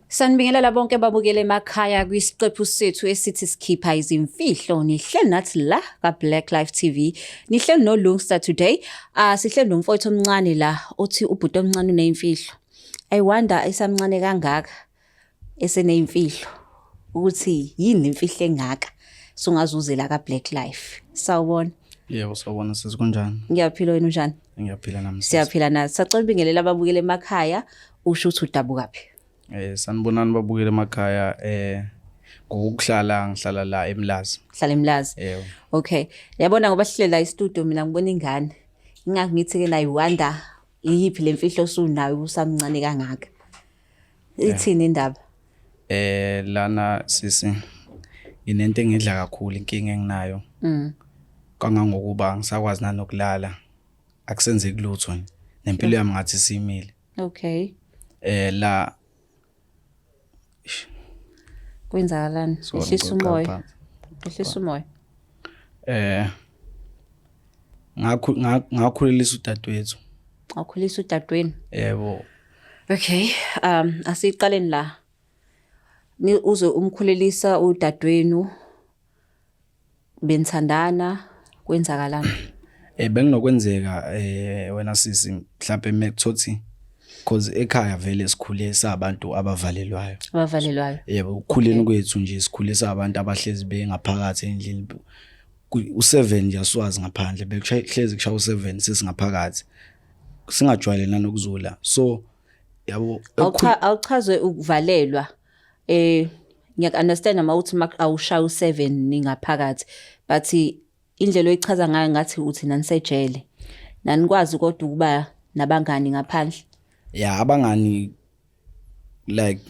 Sanibingelela bonke babukele emakhaya kwisiqephu sethu esithi sikhipha izimfihlo. Nihleli nathi la ka-Black Life TV. Nihleli no-Lungster today. Sihleli nomfowethu omncane la othi ubhuti omncane uneyimfihlo. I wonder esamncane kangaka eseneyimfihlo ukuthi yini imfihlo engaka sungazuzela ka-Black Life. Sawubona. Yebo, sawubona sisi, kunjani? Ngiyaphila, wena unjani? Ngiyaphila nami sisi. Siyaphila nathi. Sacela ubingelela ababukele emakhaya usho ukuthi udabukaphi. Sanibonani babukele emakhaya, ngokuhlala ngihlala la eMlazi. Hlala eMlazi. Yebo. Okay. Yabona ngoba sihleli la e-studio mina ngibona ingane. Ingakho ngithi ke nayi wonder iyiphi lemfihlo osunayo usamncane kangaka. Ithini indaba? Lana sisi nginento engidla kakhulu, inkinga enginayo. Kangangokuba ngisakwazi nanokulala. Akusenzeki lutho nje. Nempilo yami ngathi simile. Okay. La Kwenzakalani? Sorry, Ehlisa ngizoqala umoya. phansi. Ehlisa umoya. Ngakhulelisa udadewethu. Wakhulisa udadewenu? Yebo. Okay, asiqaleni la. Ni uze umkhulelisa udadewenu benithandana kwenzakalani? Benginokwenzeka wena sisi mhlawumbe mekuthothi because ekhaya vele sikhule sabantu abavalelwayo. Abavalelwayo. Yebo, ukukhuleni kwethu nje sikhule sabantu abahlezi bengaphakathi endlini. U7 nje asiwazi ngaphandle, bekushaya hlezi kushaya u7 sesingaphakathi. Singajwayele nanokuzula. So yabo, Awuchazwe ukuvalelwa. Ngiyak-understand uma uthi awushaya u7 ningaphakathi, but indlela oyichaza ngayo ngathi uthi nanisejele. Nanikwazi kodwa ukuba nabangani ngaphandle. Yeah, abangani like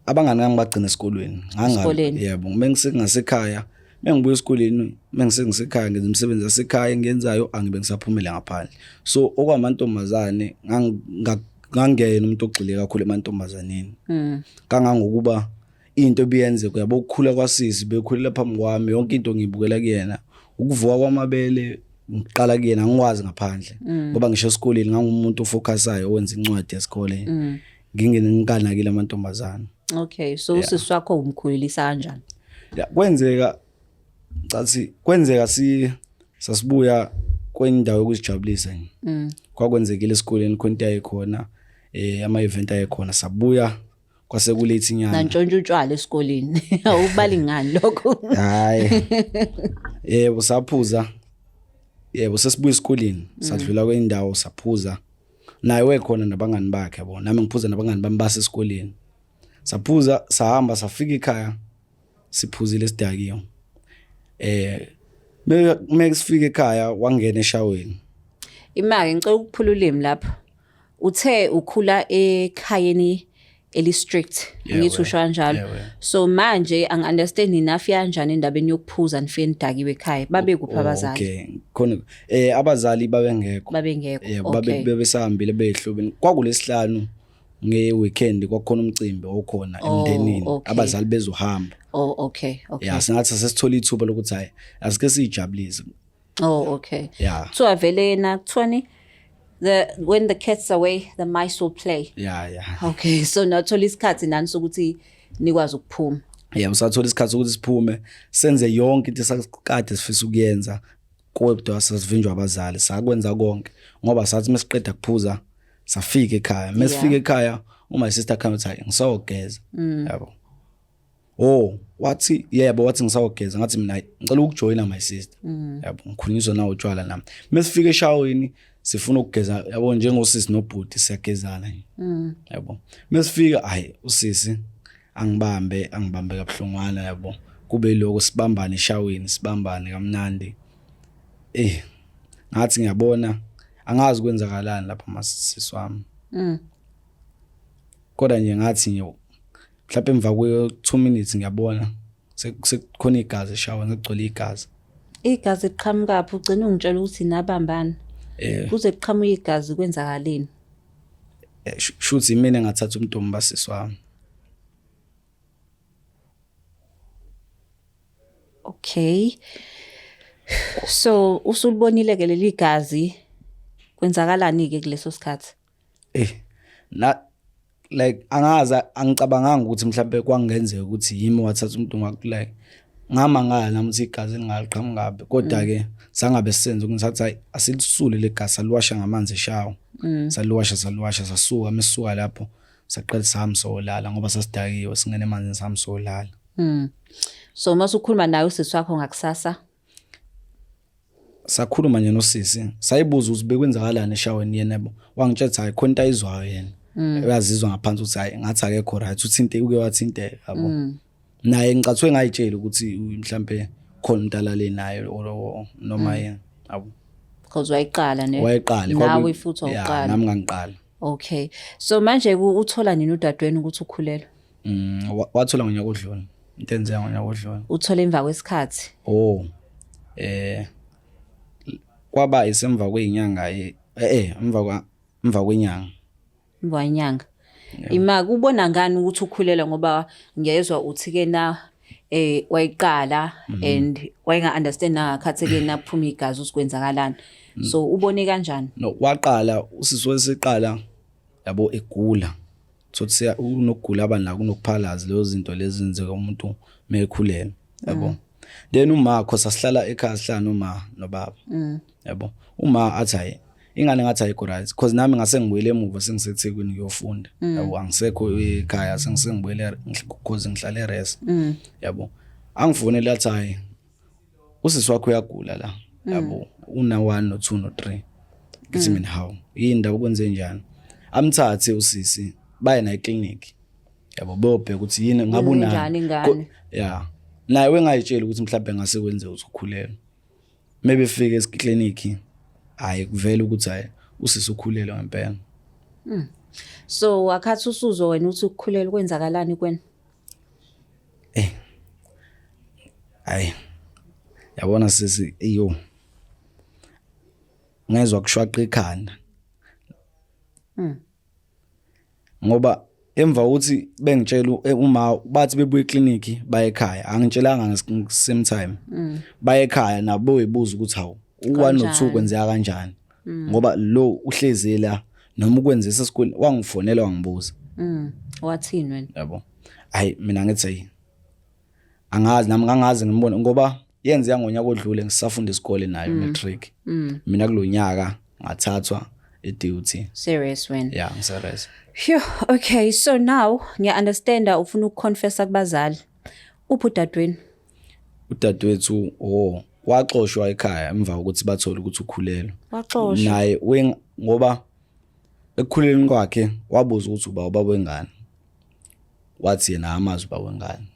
abangani ngangibagcina esikolweni. Esikolweni. Yebo, mengisengasekhaya, mengibuya esikoleni, mengisengisekhaya ngenza imisebenzi yasekhaya engiyenzayo, angibe ngisaphumela ngaphandle. So okwamantombazane ngangena umuntu ogxile kakhulu emantombazaneni. Kangangokuba into ebiyenzeka yabo ukukhula kwasisi bekhulela phambi kwami, yonke into ngiyibukela kuyena. Ukuvuka kwamabele ngiqala kuyena, angikwazi ngaphandle. Ngoba ngisho esikoleni ngangumuntu ofocusayo owenza incwadi esikoleni. Ngingene ngikanakile amantombazana. Okay, so usisi wakho umkhulelisa kanjani? Yeah, kwenzeka cathi kwenzeka si sasibuya kwendawo yokuzijabulisa nje. Kwakwenzekile esikoleni khona into ayikhona, ama event ayikhona, sabuya kwase kulethi inyanga. Nantshontsha utshwala esikoleni. Awubali ngani lokho? Hayi. Yebo, saphuza. Yebo, sesibuya esikoleni, sadlula kwendawo saphuza. Naye wekhona nabangani bakhe yabo. Nami ngiphuza nabangani bami basesikoleni. Saphuza sahamba safika ekhaya siphuzile sidakiwe. Meke sifike ekhaya wangena eshaweni. Imake ngicela ukuphula ulimi lapho. Uthe ukhula ekhayeni eli strict, ngithi usho kanjalo. So manje angi understand enough kanjani endabeni yokuphuza nifike nidakiwe ekhaya. Babe kuphi abazali? Okay, khona abazali babengekho. Babengekho. Yebo, bebesahambile behlobeni. Kwakulesihlanu nge weekend kwakukhona umcimbi okhona emndenini, abazali bezohamba. Oh, okay, okay. Yeah, singathi sesithola ithuba lokuthi hayi asike sijabulise. Oh, okay. Yeah. Kuthiwa vele na kuthiwani the when the cat's away the mice will play. Yeah, yeah. Okay, so nathola isikhathi nani sokuthi nikwazi ukuphuma. Yeah, usathola isikhathi sokuthi siphume senze yonke into esakade sifisa ukuyenza. Kodwa sasivinjwa abazali, sakwenza konke ngoba sathi mesiqeda kuphuza safika ekhaya. Mesifika ekhaya uma sister khona uthi hayi ngisawugeza. Yabo. Oh, wathi yebo, wathi ngisawugeza, ngathi mina ngicela ukujoina my sister. Yabo, ngikhulunyiswa nawe utshwala nami. Mesifika eshaweni sifuna ukugeza, yabo, njengosisi nobhuti siyagezana nje. Yabo. Mesifika hayi usisi angibambe, angibambe kabuhlungwana yabo. Kube lokho sibambane eshaweni, sibambane kamnandi. Ngathi ngiyabona angazi kwenzakalani lapha masisi wami. Kodwa nje ngathi nje mhlawumbe emva kwe 2 minutes ngiyabona sekukhona igazi eshaweni, sekugcwele igazi. Igazi liqhamuka phi? Ugcina ungitshela ukuthi nabambana. Kuze kuqhamuke igazi kwenzakaleni? Shuthi mina ngathatha umntombi basisi wami. Okay. So usulibonile ke leli gazi, kwenzakalani ke kuleso sikhathi? Na Like angazi, angicabanganga ukuthi mhlawumbe kwangenzeka ukuthi yimi wathatha umuntu ngaku, like ngamangala nami ukuthi igazi lingaliqhamukaphi, kodwa ke sangabe sisenza ukuthi sathi hayi, asilisule le gazi, saliwasha ngamanzi eshawa, saliwasha, saliwasha, sasuka. Mesisuka lapho saqala sihamba solala ngoba sasidakiwe, singene emanzini, sihamba solala. So mase ukhuluma naye usisi wakho ngakusasa? Sakhuluma nje nosisi, sayibuza ukuthi bekwenzakalani eshaweni. Yena yabo wangitshela ukuthi hayi, khona into ayizwayo yena, uyazizwa ngaphansi ukuthi hayi, ngathi akekho right, uthinte, uke wathinteka yabo. Naye ngicathwe ngayitshela ukuthi mhlambe khona umuntu alale naye or noma yena yabo. Because wayiqala ne? Wayeqala. Nawe futhi Yeah, wawuqala. Nami ngangiqala. Okay, so manje uthola nini udadewenu ukuthi ukhulelwe? Wathola ngonyaka odlule, into enzeka ngonyaka odlule. Uthola emva kwesikhathi? Oh, kwaba isemva kwezinyanga, emva kwenyanga. Emva kwenyanga. Ima kubona ngani ukuthi ukhulelwe? Ngoba ngiyezwa uthi ke na wayiqala and wayenga understand nangakhathi ke naphuma igazi ukuthi kwenzakalani, so ubone kanjani? No, waqala usisi wesiqala yabo egula, thothi siya unokugula abanako, unokuphalaza, lezo zinto lezi zenzeka umuntu mekhulelwe yabo. Then uma kho sasihlala ekhaya, sihlala noma nobaba yabo, uma athi hayi, ingane ngathi ayikho right, because nami ngase ngibuyele emuva, sengiseThekwini ngiyofunda yabo, angisekho ekhaya, sengisengibuyele because ngihlala eRes yabo. Angifonele athi hayi, usisi wakho uyagula la yabo, una 1 no 2 no 3. Ngithi mina, hawu, yini ndaba, kwenze njani? Amthathe usisi baye naye eclinic yabo, bobheka ukuthi yini ngabe unayo. Njani ingane? Ya, naye wengayitsheli ukuthi mhlawumbe ngase kwenze ukuthi ukhulelwe. Maybe efika eklinikhi, hayi, kuvela ukuthi hayi, usisi ukhulelwe ngempela. So wakhathi usuzwa wena ukuthi ukukhulelwa, kwenzakalani kwena? Hayi, yabona sisi, iyo ngezwa kushwaqa ikhanda ngoba emva kokuthi bengitshela uma bathi bebuye eklinikhi baye ekhaya, angitshelanga nge same time baye ekhaya nabo boyibuza ukuthi hawu, u1 no2 Kanjani? kwenzeka kanjani, ngoba lo uhlezi la noma ukwenzisa esikoleni, wangifonela wangibuza. Wathini wena? Yabo, hayi, mina ngithi hayi, angazi nami, ngangazi ngimbone ngoba yenzeka ngonyaka odlule ngisafunda isikole nayo matric. Mina kulonyaka ngathathwa e-duty. Serious wena? Yeah, ngiserious. Phew, okay, so now ngiya understanda ufuna ukuconfessa kubazali. Uphi udadewenu? Udadewethu, oh, waxoshwa ekhaya emva kokuthi bathole ukuthi ukhulelwe. Waxoshwa. Naye ngoba ekukhuleleni kwakhe wabuza ukuthi uba ubaba wengane, wathi yena amazi ubaba wengane.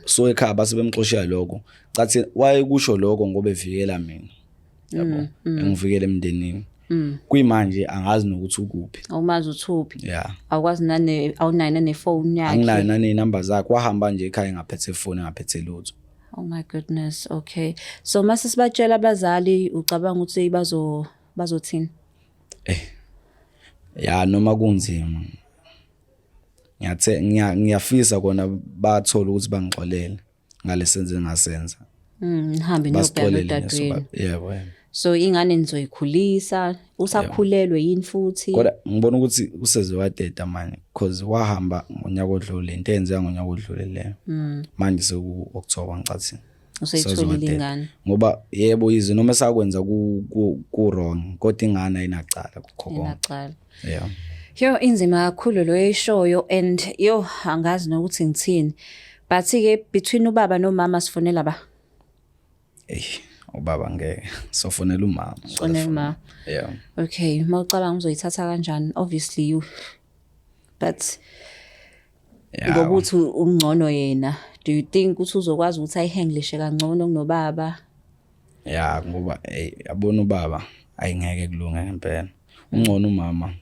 So ekhaya base bemxoshela lokho, cathi wayekusho lokho ngoba evikela mina yabo, engivikela emndenini. Kuyimanje angazi nokuthi ukuphi. Awumazi uthuphi? Yeah. Awukwazi nane, awunayo nanefoni yakhe? Anginayo naney'namba zakhe, wahamba nje ekhaya engaphethe ifoni, engaphethe lutho. Oh my goodness, okay. So mase sibatshela abazali, ucabanga ukuthi bazothini? Ya, noma kunzima, ngiyathe ngiyafisa kona bathole ukuthi bangixolele ngalesenze engasenza. Nihambe niyobheka Basixolele. udadewenu. Yebo. So ingane nizoyikhulisa, usakhulelwe yini futhi? Kodwa ngibona ukuthi useze wadeda manje, because wahamba ngonyaka odlule, into eyenzeka ngonyaka odlule leyo. Manje seku October, ngicathi Useyitholile ingane. Ngoba yebo, yize noma esakwenza ku wrong, kodwa ingane ayinacala kukho konke. Inacala. Yeah. Yo, inzima kakhulu lo eyishoyo and yo, angazi nokuthi ngithini. But ke between ubaba nomama sifonela ba? Ey, ubaba ngeke, sofonela umama. Sifonela umama. Yeah. Okay, mawucabanga uzoyithatha kanjani? Obviously you, but ngoba uthi ungcono yena, do you think ukuthi uzokwazi ukuthi ayihandlishe kangcono kunobaba? Ya, ngoba hey, yabona ubaba ayingeke kulunge ngempela, ungcono umama.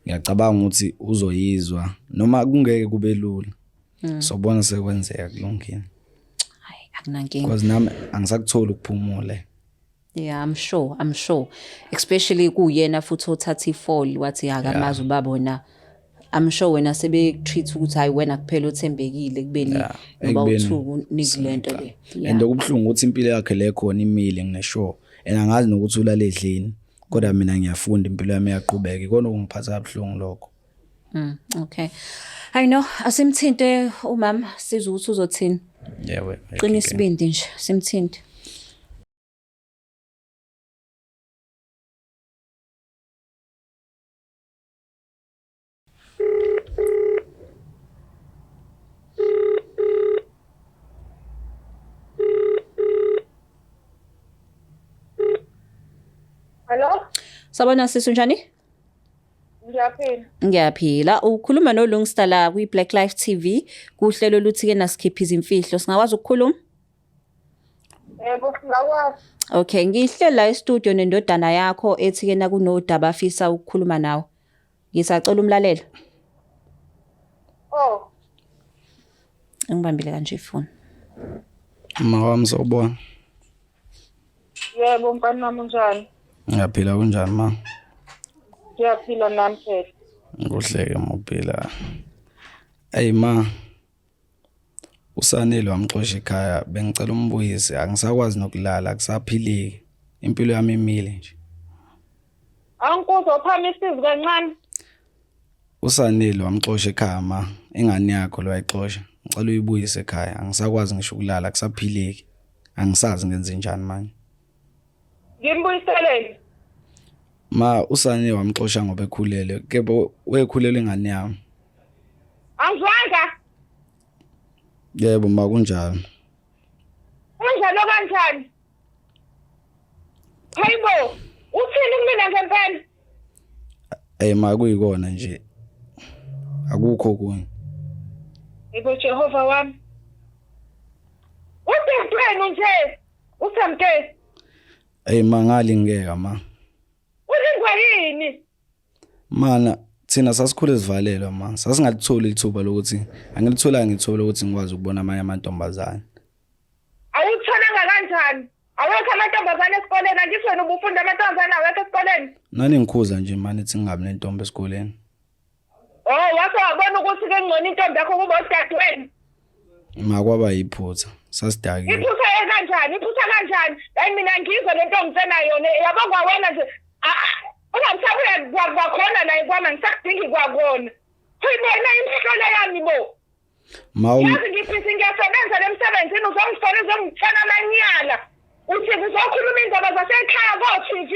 Ngiyacabanga ukuthi uzoyizwa noma kungeke kube lula, sobona sekwenzeka, kulungile. Hayi, akunankinga. Because nami angisakutholi ukuphumula. Yeah, I'm sure, I'm sure. Especially kuyena futhi othatha ifall wathi akamazi ubaba wena. I'm sure wena sebe treat ukuthi hayi, wena kuphela othembekile kubeni ngoba ekubeni uthuku nikulento le. Yeah. And okubuhlungu ukuthi impilo yakhe le khona imile, nginesure, and angazi nokuthi ulale edlini, kodwa mina ngiyafunda, impilo yami iyaqhubeka. Ikona okungiphatha kabuhlungu lokho. Okay. I know asimthinte umama sizwe ukuthi uzothini. Yebo. Qina isibindi nje simthinte. Hello? Sabona sisi unjani? Ngiyaphila. Ngiyaphila. Ukhuluma noLungsta la kwi Black Life TV kuhlelo oluthi ke nasikhipha izimfihlo. Singakwazi ukukhuluma? Yebo, singakwazi. Okay, ngihleli la e-studio nendodana yakho ethi ke nakunodaba afisa ukukhuluma nawe. Ngisacela umlalelo. Oh, Ngibambile kanje ifoni. Ma wami sawubona. Yebo mfana wami unjani? Ngiyaphila kunjani ma? Ngiyaphila nami phela. Kuhleke muphila. Ey ma. Usanele wamxosha ekhaya bengicela umbuyise angisakwazi nokulala akusaphileki. Impilo yami imile nje. Angikuzwa uphamisa izwi kancane. Usanele wamxosha ekhaya ma. Ingane yakho lo wayixosha. Ngicela uyibuyise ekhaya angisakwazi ngisho ukulala akusaphileki. Angisazi ngenze njani manje. Ngimbuyiseleni. Ma usane wamxosha ngoba ekhulelwe. Kepha wekhulelwe ingane yami. Angizwanga. Yebo ma kunjalo. Kunjalo kanjani? Hayibo, uthini kumina ngempela? Eh ma kuyikona nje. Akukho kunye. Yebo Jehova wami. Udadewenu nje usamke. Ey ma ngalingeka ma. Ulingwa yini? Mana thina sasikhule sivalelwa ma. Sasingalitholi ithuba lokuthi angilitholanga ithuba lokuthi ngikwazi ukubona amanye amantombazane. Awutholanga kanjani? Awekho amantombazane esikoleni angithi wena ubufunda amantombazane awekho esikoleni. Nani ngikhuza nje manje ithi ngingabi nentombi esikoleni. Oh, wase wabona ukuthi ke ngcono intombi yakho kuba udadewenu. Ma kwaba yiphutha. Sasidakiwe. Iphutha kanjani? Iphutha kanjani? Hayi mina ngizwe lento ongitshena yona. Yabo kwawena nje. Ungasabuya kwakhona la kwami angisakudingi kwakona. Uyibona imihlola yami bo. Ma Yazi ngiphisi ngiyasebenza lemsebenzini uzongifona uzongitshela amanyala. Uthi uzokhuluma indaba zasekhaya ko-TV.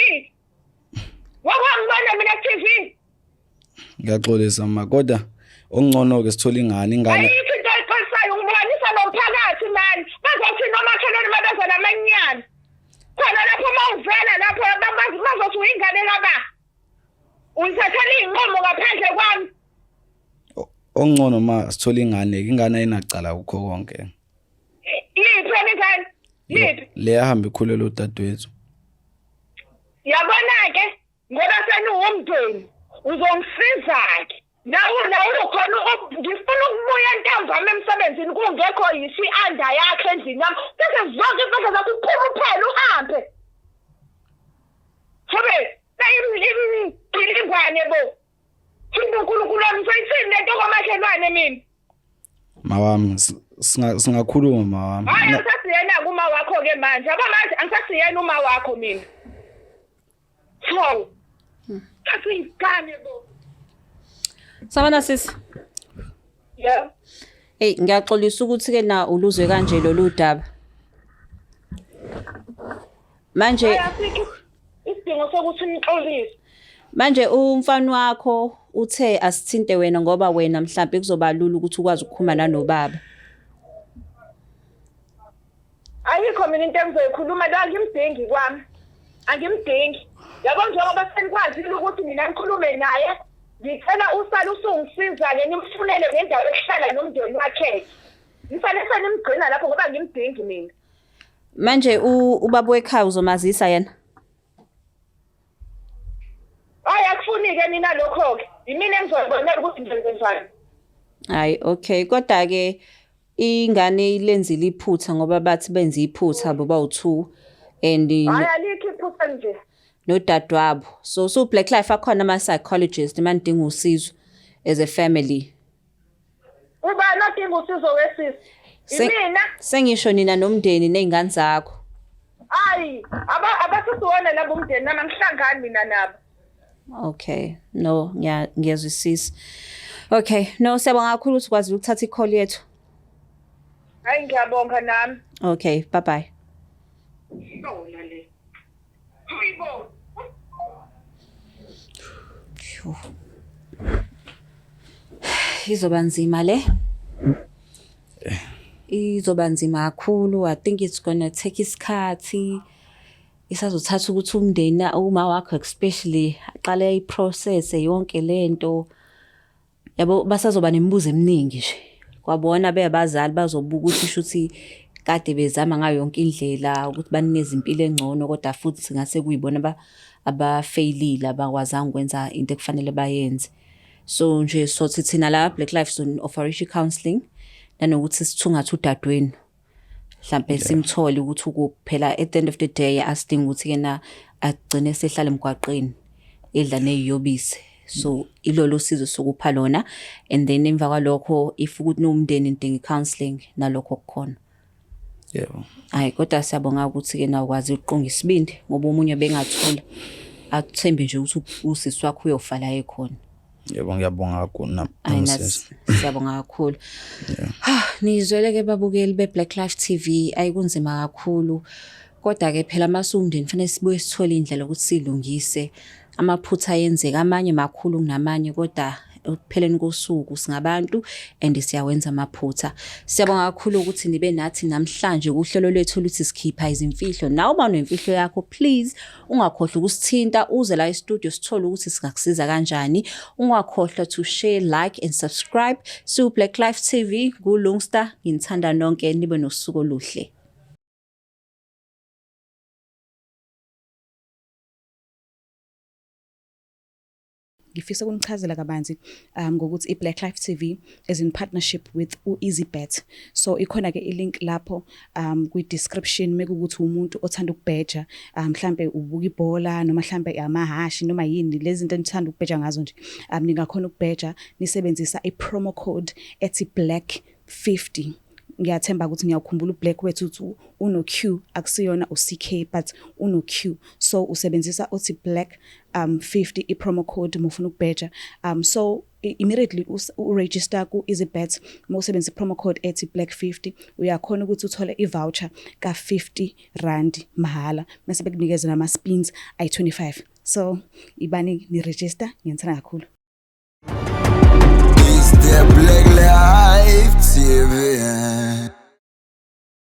Wakwangibona mina ku-TV. Ngiyaxolisa ma kodwa okungcono ke sithola ingane ingane. Ayikho into oyixolisayo ngibukanisa nomphakathi mani. Bazothi nomakhelwane babeza namanyala. Khona lapho uma uvela lapho bazothi uyingane kaba. Uyithathela iy'nqumo ngaphandle kwami. Okungcono ma sithola ingane ingane ayinacala kukho konke. Yiphi yona ingane? Yiphi? Le yahamba ikhulelwe udadewethu. Yabona-ke ngoba seniwumndeni uzongisiza-ke. Nawe nawe ukhona ngifuna ukubuya ntambama emsebenzini kungekho yisho i-under yakho endlini yami. Bese zonke impahla zakho uphume uphele uhambe. Thube imilingwane bo. Thina uNkulunkulu wami soyithini lento kwamakhelwane mina. Mawami singakhuluma mawami. Hayi angisasiyena kuma wakho ke manje. Yabo manje angisasiyena uma wakho mina. So. Asingane bo. Sabona sisi. Yeah. Hey ngiyaxolisa ukuthi ke na uluzwe kanje lolu daba. Manje asikho isidingo sokuthi nixolise. Manje umfana wakho uthe asithinte wena ngoba wena mhlambe kuzoba lula ukuthi ukwazi ukukhuluma nanobaba. Ayikho mina into engizoyikhuluma la ngimdingi kwami. Angimdingi. Yabo njengoba senikwazile ukuthi mina ngikhulume naye, ngicela usale usungisiza ke nimfunele ngendawo yokuhlala nomndeni wakhe. Nifanele senimgcina lapho ngoba ngimdingi mina. Manje ubaba wekhaya uzomazisa yena? Hayi akufuni ke mina lokho ke. Yimina engizobonela ukuthi ngenze njani. Hayi okay kodwa ke ingane ilenzile iphutha ngoba bathi benze iphutha boba u2 and hayi alikho iphutha nje nodadewabo. So Black Life akhona ama psychologist manidinga usizo as a family. Ubani odinga usizo wesisi? Imina. Sengisho nina nomndeni nezingane zakho. Hayi abasisiwona labo umndeni nami angihlangani mina nabo. Okay, no ngiyazwisisa. Okay, no, siyabonga kakhulu ukuthi ukwazi ukuthatha i-call yethu. Hayi, ngiyabonga nami. Okay, bye bye. Sona le. Hayibo. Phew. Izoba nzima le. Izoba nzima kakhulu. I think it's gonna take isikhathi. Isazothatha ukuthi umndeni, uma wakho especially, aqale i-process yonke lento. Yabo, basazoba nemibuzo eminingi nje. Kwabona beyabazali bazobuka ukuthi shuthi kade bezama ngayo yonke indlela ukuthi banikeze impilo engcono, kodwa futhi singase kuyibona abafeyilile, abakwazanga ukwenza into ekufanele bayenze. So nje sothi thina la Black Life son-offerisha i-counselling nanokuthi sithungathe udadewenu. Mhlampe simthole ukuthi ukuphi. Phela at the end of the day asidingi ukuthi kena agcine sehlala emgwaqeni edla neziyobisi. So ilolo sizo sokupha lona, and then emva kwalokho if ukuthi nomndeni nidinga i-counselling, nalokho kukhona. Yebo. Hayi, kodwa siyabonga ukuthi ke nawe ukwazi ukuqonga isibindi, ngoba omunye bengathula athembe nje ukuthi usisi wakho uyofa la ekhona. Yebo, ngiyabonga kakhulu. Hayi, nathi siyabonga kakhulu. Nizwele ke babukeli be-Black Life TV, ayikunzima kakhulu. Kodwa ke phela mase umndeni fanele sibuye sithole indlela ukuthi silungise amaphutha ayenzeka, amanye makhulu kunamanye, kodwa ekupheleni kosuku singabantu and siyawenza amaphutha. Siyabonga kakhulu ukuthi nibe nathi namhlanje kuhlelo lwethu oluthi sikhipha izimfihlo. Nawe uma unemfihlo yakho, please ungakhohlwa ukusithinta, uze la e-studio sithole ukuthi singakusiza kanjani. Ungakhohlwa to share, like and subscribe. Siwu Black Life TV, nguLungster, nginithanda nonke, nibe nosuku oluhle. Ngifisa ukunichazela kabanzi ngokuthi i-Black Life TV is in partnership with u-EasyBet. So ikhona-ke i-link lapho kwi-description mekuwukuthi umuntu othanda ukubheja, mhlampe ubuka ibhola noma mhlampe amahhashi noma yini lezi zinto enithanda ukubheja ngazo nje. Ningakhona ukubheja nisebenzisa i-promo code ethi Black 50. Ngiyathemba ukuthi ngiyawukhumbula uBlack wethu ukuthi uno-Q, akusiyona u-CK but uno-Q. So usebenzisa othi Black 50 i-promo code mufuna ukubheja. So immediately u-register ku-EasyBet, uma usebenzisa i-promo code ethi Black 50, uyakhona ukuthi uthole i-voucher ka-50 rand mahhala, mase bekunikeza nama-spins ayi-25. So ibani ni-register, ngiyanithanda kakhulu. It's the Black Life TV.